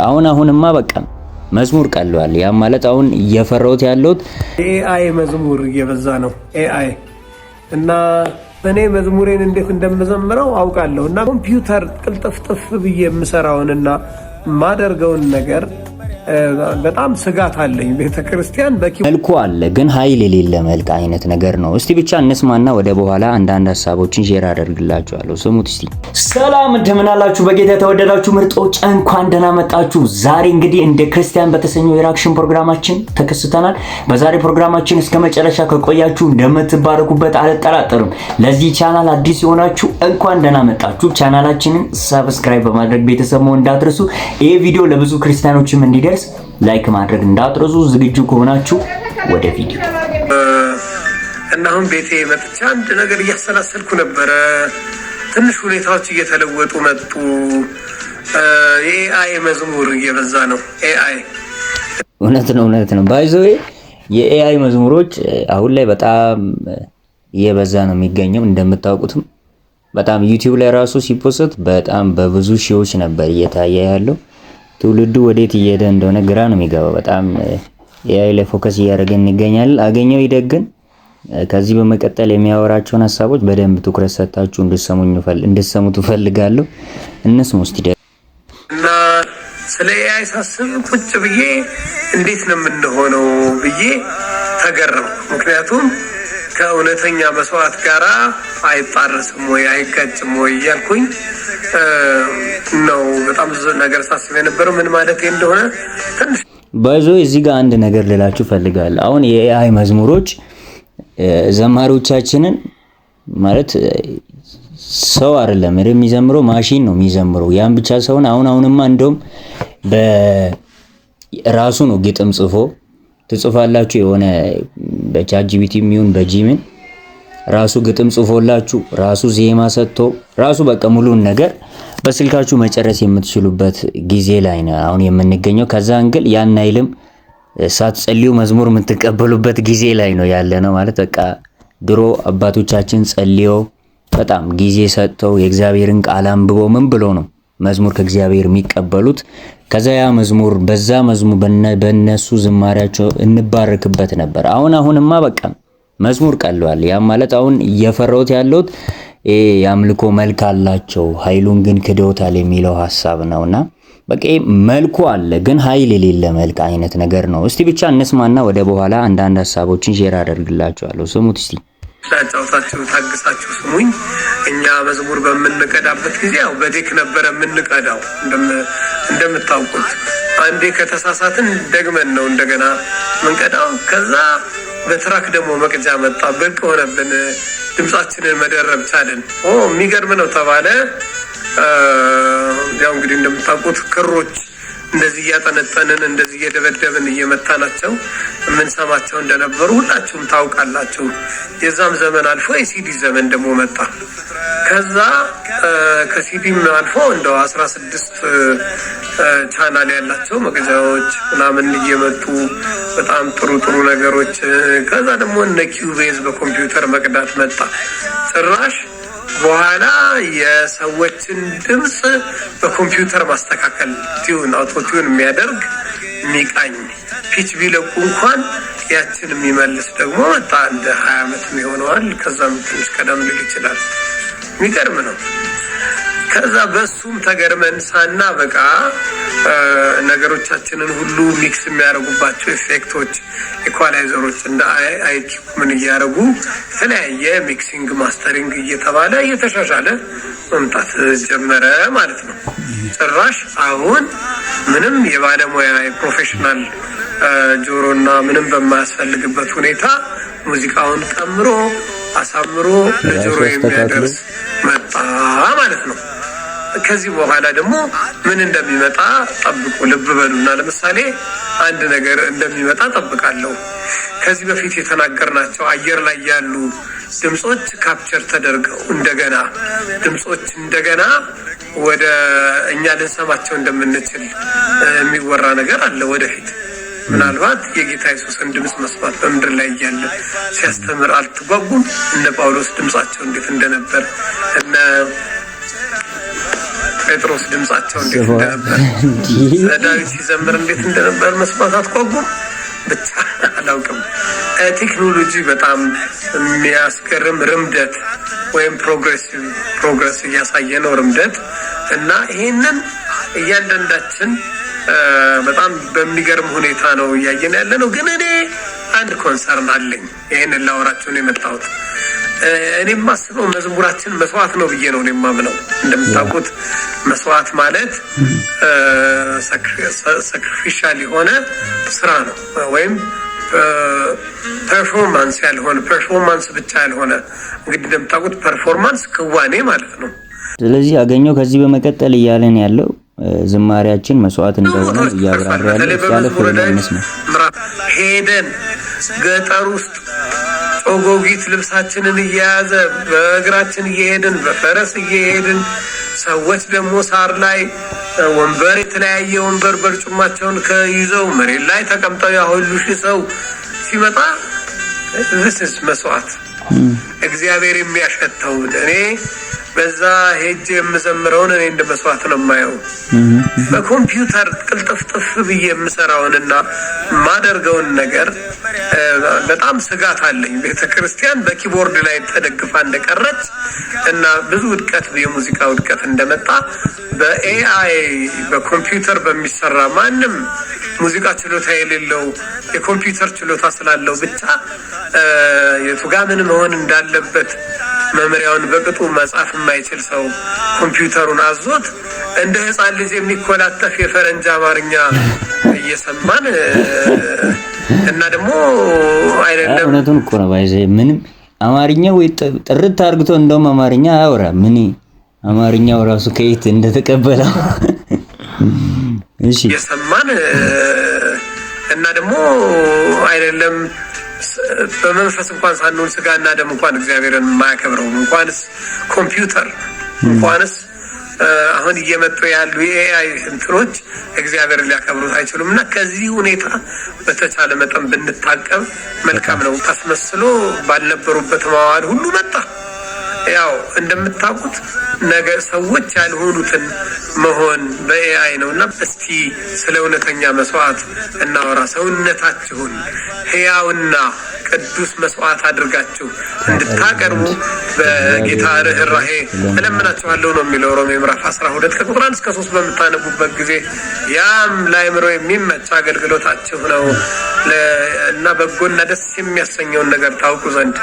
አሁን አሁንማ በቃ መዝሙር ቀሏል። ያም ማለት አሁን እየፈራሁት ያለሁት AI መዝሙር እየበዛ ነው። AI እና እኔ መዝሙሬን እንዴት እንደምዘምረው አውቃለሁ። እና ኮምፒውተር ቅልጥፍጥፍ ብዬ የምሰራውንና የማደርገውን ነገር በጣም ስጋት አለኝ። ቤተ ክርስቲያን መልኩ አለ ግን ኃይል የሌለ መልክ አይነት ነገር ነው። እስቲ ብቻ እንስማና ወደ በኋላ አንዳንድ ሀሳቦችን share አደርግላችኋለሁ። ስሙት እስቲ። ሰላም እንደምን አላችሁ? በጌታ የተወደዳችሁ ምርጦች እንኳን ደህና መጣችሁ። ዛሬ እንግዲህ እንደ ክርስቲያን በተሰኘው የ reaction ፕሮግራማችን ተከስተናል። በዛሬ ፕሮግራማችን እስከ መጨረሻ ከቆያችሁ እንደምትባረኩበት አልጠራጠርም። ለዚህ ቻናል አዲስ የሆናችሁ እንኳን ደህና መጣችሁ። ቻናላችንን subscribe በማድረግ ቤተሰብ መሆን እንዳትረሱ። ይህ ቪዲዮ ለብዙ ክርስቲያኖችም እንዲደርስ like ማድረግ እንዳትረሱ። ዝግጁ ከሆናችሁ ወደ ቪዲዮ። እና አሁን ቤቴ መጥቼ አንድ ነገር እያሰላሰልኩ ነበረ። ትንሽ ሁኔታዎች እየተለወጡ መጡ። የ AI መዝሙር እየበዛ ነው። AI እውነት ነው፣ እውነት ነው። By the way የ AI መዝሙሮች አሁን ላይ በጣም እየበዛ ነው የሚገኘው። እንደምታውቁትም በጣም YouTube ላይ ራሱ ሲ post በጣም በብዙ ሺዎች ነበር እየታየ ያለው። ትውልዱ ወዴት እየሄደ እንደሆነ ግራ ነው የሚገባው። በጣም AI ላይ focus እያደረገን እንገኛለን። አገኘው ይደግን ከዚህ በመቀጠል የሚያወራቸውን ሀሳቦች በደንብ ትኩረት ሰጥታችሁ እንድሰሙት እፈልጋለሁ። እንስሙ እስቲ። እና ስለ AI ሳስብ ቁጭ ብዬ እንዴት ነው የምንሆነው ብዬ ተገረምኩ። ምክንያቱም ከእውነተኛ መስዋዕት ጋራ አይጣረስም ወይ አይጋጭም ወይ እያልኩኝ ነው በጣም ብዙ ነገር ሳስብ የነበረው፣ ምን ማለት እንደሆነ ትንሽ By the way እዚህ ጋር አንድ ነገር ልላችሁ ፈልጋለሁ። አሁን የ AI መዝሙሮች ዘማሪዎቻችንን ማለት ሰው አይደለም የሚዘምረው፣ ማሽን ነው የሚዘምረው። ያን ብቻ ሳይሆን አሁን አሁንማ እንደውም በራሱ ነው ግጥም ጽፎ ትጽፋላችሁ፣ የሆነ በ ChatGPT የሚሆን በ Gemini ራሱ ግጥም ጽፎላችሁ፣ ራሱ ዜማ ሰጥቶ፣ ራሱ በቃ ሙሉን ነገር በስልካችሁ መጨረስ የምትችሉበት ጊዜ ላይ ነው አሁን የምንገኘው። ከዛ angle ያን አይልም ሳትጸልዩ መዝሙር የምትቀበሉበት ጊዜ ላይ ነው ያለ ነው ማለት። በቃ ድሮ አባቶቻችን ጸልየው፣ በጣም ጊዜ ሰጥተው፣ የእግዚአብሔርን ቃል አንብበው ምን ብሎ ነው መዝሙር ከእግዚአብሔር የሚቀበሉት። ከዛ ያ መዝሙር በዛ መዝሙር በነሱ ዝማሪያቸው እንባረክበት ነበር። አሁን አሁንማ በቃ መዝሙር ቀሏል። ያም ማለት አሁን እየፈራሁት ያለሁት የአምልኮ መልክ አላቸው ኃይሉን ግን ክደውታል የሚለው ሀሳብ ነውና በቃ መልኩ አለ ግን ኃይል የሌለ መልክ አይነት ነገር ነው። እስቲ ብቻ እንስማና ወደ በኋላ አንዳንድ ሀሳቦችን share አደርግላችኋለሁ። ስሙት እስቲ። ላጫውታችሁ፣ ታግሳችሁ ስሙኝ። እኛ መዝሙር በምንቀዳበት ጊዜ ያው በ deck ነበረ የምንቀዳው። እንደምታውቁት አንዴ ከተሳሳትን ደግመን ነው እንደገና ምንቀዳው። ከዛ በ track ደግሞ መቅጃ መጣ፣ ብርቅ ሆነብን። ድምፃችንን መደረብ ቻልን። ኦ የሚገርም ነው ተባለ። ያው እንግዲህ እንደምታውቁት ክሮች እንደዚህ እያጠነጠንን፣ እንደዚህ እየደበደብን፣ እየመታናቸው የምንሰማቸው እንደነበሩ ሁላችሁም ታውቃላችሁ። የዛም ዘመን አልፎ የሲዲ ዘመን ደግሞ መጣ። ከዛ ከሲዲም አልፎ እንደው 16 ቻናል ያላቸው መቅጃዎች ምናምን እየመጡ በጣም ጥሩ ጥሩ ነገሮች። ከዛ ደግሞ እነ Cubase በኮምፒውተር መቅዳት መጣ። ጭራሽ በኋላ የሰዎችን ድምፅ በኮምፒውተር ማስተካከል፣ tune auto tune የሚያደርግ፣ የሚቃኝ፣ pitch ቢለቁ እንኳን ያችን የሚመልስ ደግሞ መጣ። እንደ 20 ዓመት ይሆነዋል። ከዛም ትንሽ ቀደም ሊል ይችላል። የሚገርም ነው። ከዛ በሱም ተገርመን ሳናበቃ ነገሮቻችንን ሁሉ mix የሚያደርጉባቸው effect ኦች፣ equalizer ኦች እንደ IQ ምን እያደረጉ የተለያየ mixing፣ mastering እየተባለ እየተሻሻለ መምጣት ጀመረ ማለት ነው። ጭራሽ አሁን ምንም የባለሙያ የ professional ጆሮና ምንም በማያስፈልግበት ሁኔታ ሙዚቃውን ቀምሮ አሳምሮ ለጆሮ የሚያደርስ መጣ ማለት ነው። ከዚህ በኋላ ደግሞ ምን እንደሚመጣ ጠብቁ፣ ልብ በሉና ለምሳሌ አንድ ነገር እንደሚመጣ ጠብቃለሁ። ከዚህ በፊት የተናገርናቸው አየር ላይ ያሉ ድምፆች capture ተደርገው እንደገና ድምፆች እንደገና ወደ እኛ ልንሰማቸው እንደምንችል የሚወራ ነገር አለ። ወደፊት ምናልባት የጌታ ኢየሱስን ድምፅ መስማት በምድር ላይ እያለ ሲያስተምር አልትጓጉም? እነ ጳውሎስ ድምፃቸው እንዴት እንደነበር እነ ጴጥሮስ ድምጻቸው እንዴት እንደነበር፣ ዳዊት ሲዘምር እንዴት እንደነበር መስማት አትጓጉም? ብቻ አላውቅም። ቴክኖሎጂ በጣም የሚያስገርም ርምደት ወይም progress እያሳየ ነው፣ ርምደት። እና ይሄንን እያንዳንዳችን በጣም በሚገርም ሁኔታ ነው እያየን ያለ ነው። ግን እኔ አንድ concern አለኝ። ይህንን ላወራችሁ ነው የመጣሁት። እኔ የማስበው መዝሙራችን መስዋዕት ነው ብዬ ነው የማምነው። እንደምታውቁት መስዋዕት ማለት sacrificial የሆነ ስራ ነው ወይም performance ያልሆነ፣ performance ብቻ ያልሆነ። እንግዲህ እንደምታውቁት performance ክዋኔ ማለት ነው። ስለዚህ አገኘው ከዚህ በመቀጠል እያለን ያለው ዝማሪያችን መስዋዕት እንደሆነ እያብራራ ያለው ያለ ሄደን ገጠር ውስጥ ጮጎጊት ልብሳችንን እየያዘ በእግራችን እየሄድን፣ በፈረስ እየሄድን፣ ሰዎች ደግሞ ሳር ላይ ወንበር፣ የተለያየ ወንበር በርጩማቸውን ከይዘው መሬት ላይ ተቀምጠው ያ ሁሉ ሺህ ሰው ሲመጣ this is መስዋዕት እግዚአብሔር የሚያሸተውን። እኔ በዛ ሄጄ የምዘምረውን እኔ እንደ መስዋዕት ነው የማየው። በኮምፒውተር ቅልጥፍጥፍ ብዬ የምሰራውንና የማደርገውን ነገር በጣም ስጋት አለኝ። ቤተ ክርስቲያን በ keyboard ላይ ተደግፋ እንደቀረች እና ብዙ ውድቀት፣ የሙዚቃ ውድቀት እንደመጣ፣ በ AI በኮምፒውተር በሚሰራ፣ ማንም ሙዚቃ ችሎታ የሌለው የኮምፒውተር ችሎታ ስላለው ብቻ የቱ ጋ ምን መሆን እንዳለበት መመሪያውን በቅጡ መጻፍ የማይችል ሰው ኮምፒውተሩን አዞት እንደ ሕፃን ልጅ የሚኮላተፍ የፈረንጅ አማርኛ እየሰማን እና ደግሞ አይደለም እውነቱን እኮ ነው። ባይዘ ምንም አማርኛ ወይ ጥርት አርግቶ እንደውም አማርኛ አያወራ። ምን አማርኛው ራሱ ከየት እንደተቀበለው። እሺ። እየሰማን እና ደግሞ አይደለም በመንፈስ እንኳን ሳንሆን ስጋና ደም እንኳን እግዚአብሔርን የማያከብረው፣ እንኳንስ ኮምፒውተር፣ እንኳንስ አሁን እየመጡ ያሉ የ AI እንትኖች እግዚአብሔርን ሊያከብሩት አይችሉም። እና ከዚህ ሁኔታ በተቻለ መጠን ብንታቀብ መልካም ነው። ታስመስሎ ባልነበሩበት መዋል ሁሉ መጣ። ያው እንደምታውቁት ነገ ሰዎች ያልሆኑትን መሆን በ AI ነው። እና እስቲ ስለ እውነተኛ መስዋዕት እናወራ። ሰውነታችሁን ሕያውና ቅዱስ መስዋዕት አድርጋችሁ እንድታቀርቡ በጌታ ርኅራሄ እለምናችኋለሁ ነው የሚለው ሮሜ ምዕራፍ 12 ከቁጥር 1 እስከ 3 በምታነቡበት ጊዜ። ያም ለአእምሮ የሚመች አገልግሎታችሁ ነው እና በጎና ደስ የሚያሰኘውን ነገር ታውቁ ዘንድ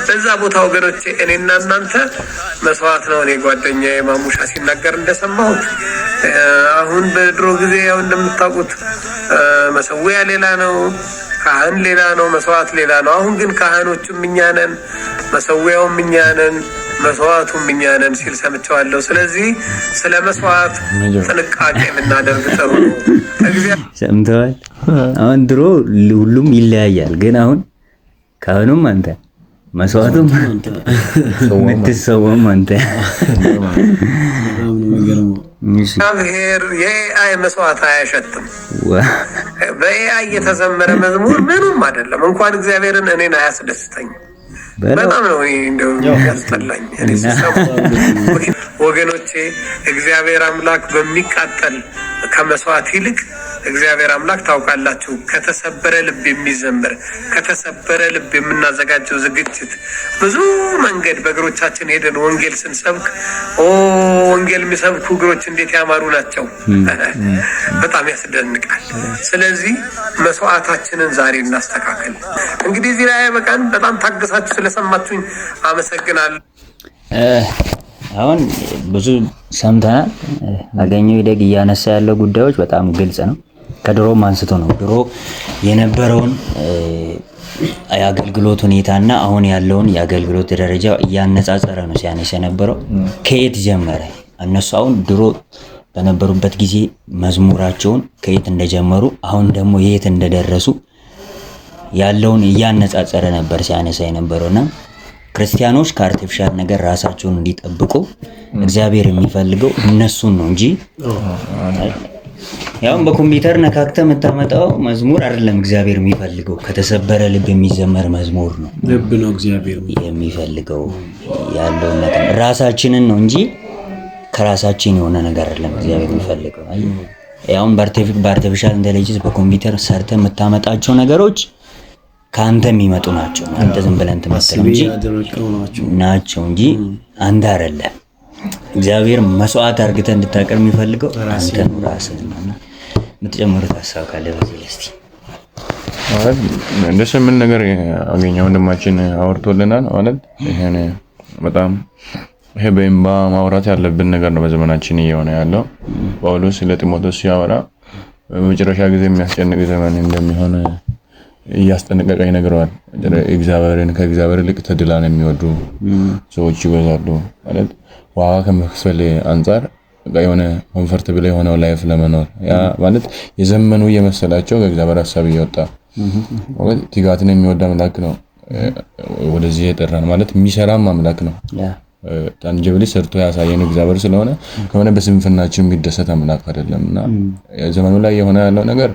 በዛ ቦታ ወገኖቼ እኔና እናንተ መስዋዕት ነው። እኔ ጓደኛዬ ማሙሻ ሲናገር እንደሰማሁት አሁን በድሮ ጊዜ ያው እንደምታውቁት መሰዊያ ሌላ ነው፣ ካህን ሌላ ነው፣ መስዋዕት ሌላ ነው። አሁን ግን ካህኖቹም እኛ ነን፣ መሰዊያውም እኛ ነን፣ መስዋዕቱም እኛ ነን ሲል ሰምቸዋለሁ። ስለዚህ ስለ መስዋዕት ጥንቃቄ የምናደርግ ጥሩ ነው። ሰምተዋል። አሁን ድሮ ሁሉም ይለያያል፣ ግን አሁን ካህኑም አንተ፣ መስዋዕቱም የምትሰዋም አንተ። እግዚአብሔር የ AI መስዋዕት አያሸትም። በ AI የተዘመረ መዝሙር ምኑም አይደለም። እንኳን እግዚአብሔርን እኔን አያስደስተኝም። በጣም ነው እንደው ያስጠላኝ። ወገኖቼ እግዚአብሔር አምላክ በሚቃጠል ከመስዋዕት ይልቅ እግዚአብሔር አምላክ ታውቃላችሁ፣ ከተሰበረ ልብ የሚዘምር፣ ከተሰበረ ልብ የምናዘጋጀው ዝግጅት፣ ብዙ መንገድ በእግሮቻችን ሄደን ወንጌል ስንሰብክ፣ ኦ ወንጌል የሚሰብኩ እግሮች እንዴት ያማሩ ናቸው! በጣም ያስደንቃል። ስለዚህ መስዋዕታችንን ዛሬ እናስተካከል። እንግዲህ እዚህ ላይ በቃን። በጣም ታግሳችሁ ስለሰማችሁኝ አመሰግናለሁ። አሁን ብዙ ሰምተናል። አገኘሁ ይደግ እያነሳ ያለው ጉዳዮች በጣም ግልጽ ነው። ከድሮም አንስቶ ነው። ድሮ የነበረውን የአገልግሎት ሁኔታና አሁን ያለውን የአገልግሎት ደረጃ እያነጻጸረ ነው ሲያነሳ የነበረው። ከየት ጀመረ? እነሱ አሁን ድሮ በነበሩበት ጊዜ መዝሙራቸውን ከየት እንደጀመሩ፣ አሁን ደግሞ የት እንደደረሱ ያለውን እያነጻጸረ ነበር ሲያነሳ የነበረውና ክርስቲያኖች ከ artificial ነገር ራሳቸውን እንዲጠብቁ፣ እግዚአብሔር የሚፈልገው እነሱን ነው እንጂ ያው በኮምፒውተር ነካክተ የምታመጣው መዝሙር አይደለም። እግዚአብሔር የሚፈልገው ከተሰበረ ልብ የሚዘመር መዝሙር ነው። ልብ ነው እግዚአብሔር የሚፈልገው ያለውን ነገር ራሳችንን ነው እንጂ ከራሳችን የሆነ ነገር አይደለም እግዚአብሔር የሚፈልገው። አሁን በ artificial intelligence በኮምፒውተር ሰርተህ የምታመጣቸው ነገሮች ከአንተ የሚመጡ ናቸው። አንተ ዝም ብለህ እንትን የምትለው እንጂ ናቸው እንጂ አንተ አይደለም። እግዚአብሔር መስዋዕት አድርገህ እንድታቀርብ የሚፈልገው አንተ ነው ራስህ ነው። እና የምትጨምሩት ሀሳብ ካለ በዚህ ላይ እስቲ። ማለት ደስ የሚል ነገር አገኘ ወንድማችን አውርቶልናል። ማለት ይሄን በጣም ይሄ በእንባ ማውራት ያለብን ነገር ነው በዘመናችን እየሆነ ያለው። ጳውሎስ ለጢሞቴዎስ ሲያወራ በመጨረሻ ጊዜ የሚያስጨንቅ ዘመን እንደሚሆን እያስጠነቀቀ ይነግረዋል። እግዚአብሔርን ከእግዚአብሔር ይልቅ ተድላን የሚወዱ ሰዎች ይበዛሉ። ማለት ዋጋ ከመክፈል አንጻር የሆነ comfortable የሆነው life ለመኖር ያ ማለት የዘመኑ እየመሰላቸው ከእግዚአብሔር ሀሳብ እየወጣ ማለት ትጋትን የሚወድ አምላክ ነው ወደዚህ የጠራን ማለት የሚሰራም አምላክ ነው። Tangibly ሰርቶ ያሳየን እግዚአብሔር ስለሆነ ከሆነ በስንፍናችን የሚደሰት አምላክ አይደለም። እና ዘመኑ ላይ የሆነ ያለው ነገር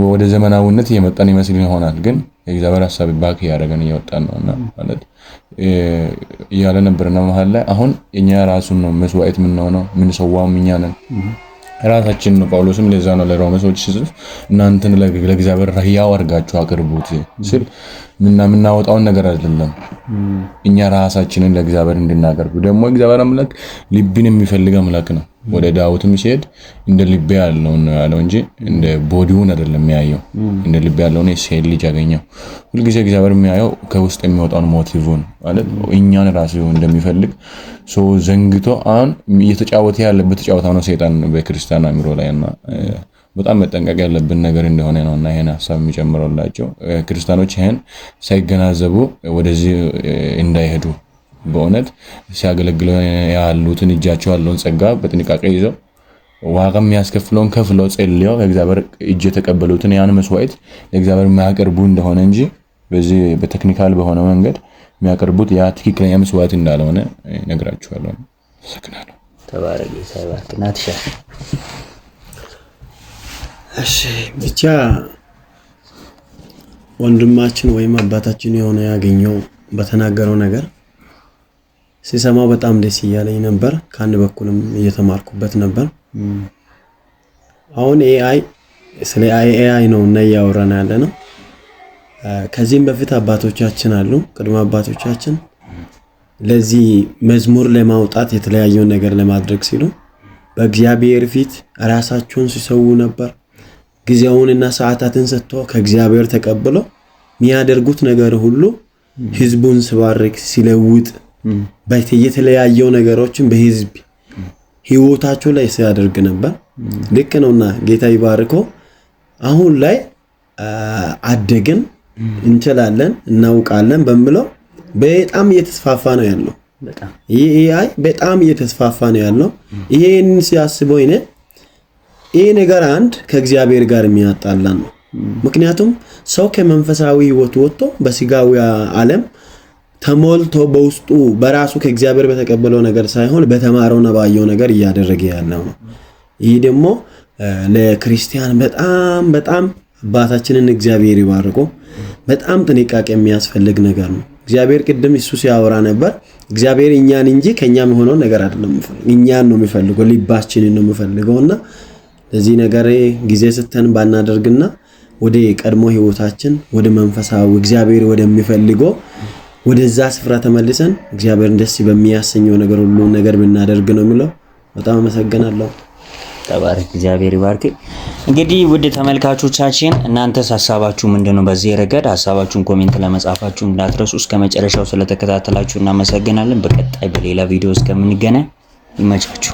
ወደ ዘመናዊነት እየመጣን ይመስል ይሆናል፣ ግን የእግዚአብሔር ሀሳብ back እያደረገን እየወጣን ነው። እና ማለት እያለ ነበርና መሀል ላይ አሁን እኛ ራሱን ነው መስዋዕት የምንሆነው፣ የምንሰዋውም እኛ ነን ራሳችን ነው። ጳውሎስም ለዛ ነው ለሮሜ ሰዎች ሲጽፍ እናንተን ለእግዚአብሔር ሕያው አድርጋችሁ አቅርቡት ሲል የምናወጣውን ነገር አይደለም፣ እኛ ራሳችንን ለእግዚአብሔር እንድናቀርብ። ደግሞ እግዚአብሔር አምላክ ልብን የሚፈልግ አምላክ ነው። ወደ ዳዊትም ሲሄድ እንደ ልቤ ያለውን ነው ያለው እንጂ እንደ body ውን አይደለም የሚያየው። እንደ ልቤ ያለውን የሴት ልጅ ያገኘው። ሁልጊዜ እግዚአብሔር የሚያየው ከውስጥ የሚወጣውን motive ን ማለት እኛን ራሱ እንደሚፈልግ ሰው ዘንግቶ አሁን እየተጫወተ ያለበት ጨዋታ ነው ሰይጣን በክርስቲያን አእምሮ ላይ። እና በጣም መጠንቀቅ ያለብን ነገር እንደሆነ ነው። እና ይሄን ሀሳብ የሚጨምረላቸው ክርስቲያኖች ይሄን ሳይገናዘቡ ወደዚህ እንዳይሄዱ፣ በእውነት ሲያገለግሉ ያሉትን እጃቸው ያለውን ጸጋ በጥንቃቄ ይዘው ዋጋ የሚያስከፍለውን ከፍለው ጸልየው ከእግዚአብሔር እጅ የተቀበሉትን ያን መስዋዕት ለእግዚአብሔር የሚያቀርቡ እንደሆነ እንጂ በዚህ በ technical በሆነ መንገድ የሚያቀርቡት ያ ትክክለኛ መስዋዕት እንዳልሆነ እነግራችኋለሁ። አመሰግናለሁ። ተባረክ፣ ጌታ ይባርክ። ናትሻ። እሺ፣ ብቻ ወንድማችን ወይም አባታችን የሆነ ያገኘው በተናገረው ነገር ሲሰማው በጣም ደስ እያለኝ ነበር። ከአንድ በኩልም እየተማርኩበት ነበር። አሁን AI ስለ AI ነው እና እያወራን ያለ ነው። ከዚህም በፊት አባቶቻችን አሉ፣ ቅድመ አባቶቻችን ለዚህ መዝሙር ለማውጣት የተለያየውን ነገር ለማድረግ ሲሉ በእግዚአብሔር ፊት ራሳቸውን ሲሰዉ ነበር። ጊዜውንና ሰዓታትን ሰጥቶ ከእግዚአብሔር ተቀብሎ የሚያደርጉት ነገር ሁሉ ህዝቡን ሲባርክ፣ ሲለውጥ፣ የተለያየው ነገሮችን በህዝብ ህይወታቸው ላይ ሲያደርግ ነበር። ልክ ነውና ጌታ ይባርኮ። አሁን ላይ አደግን፣ እንችላለን፣ እናውቃለን በሚለው በጣም እየተስፋፋ ነው ያለው። ይህ AI በጣም እየተስፋፋ ነው ያለው። ይሄን ሲያስበው እኔ ይሄ ነገር አንድ ከእግዚአብሔር ጋር የሚያጣላን ነው። ምክንያቱም ሰው ከመንፈሳዊ ህይወት ወጥቶ በስጋዊ ዓለም ተሞልቶ በውስጡ በራሱ ከእግዚአብሔር በተቀበለው ነገር ሳይሆን በተማረውና ባየው ነገር እያደረገ ያለው ነው። ይህ ደግሞ ለክርስቲያን በጣም በጣም አባታችንን እግዚአብሔር ይባርኮ። በጣም ጥንቃቄ የሚያስፈልግ ነገር ነው። እግዚአብሔር ቅድም እሱ ሲያወራ ነበር። እግዚአብሔር እኛን እንጂ ከኛ የሚሆነውን ነገር አይደለም። እኛን ነው የሚፈልገው፣ ልባችንን ነው የሚፈልገው። እና ለዚህ ነገር ጊዜ ስተን ባናደርግና ወደ ቀድሞ ህይወታችን ወደ መንፈሳዊ እግዚአብሔር ወደሚፈልገው ወደዛ ስፍራ ተመልሰን እግዚአብሔርን ደስ በሚያሰኘው ነገር ሁሉ ነገር ብናደርግ ነው የሚለው። በጣም አመሰግናለሁ። ተባረክ፣ እግዚአብሔር ይባርክ። እንግዲህ ውድ ተመልካቾቻችን እናንተስ ሀሳባችሁ ምንድነው? በዚህ ረገድ ሀሳባችሁን comment ለመጻፋችሁ እንዳትረሱ። እስከ መጨረሻው ስለተከታተላችሁ እናመሰግናለን። በቀጣይ በሌላ ቪዲዮ እስከምንገናኝ ይመቻችሁ።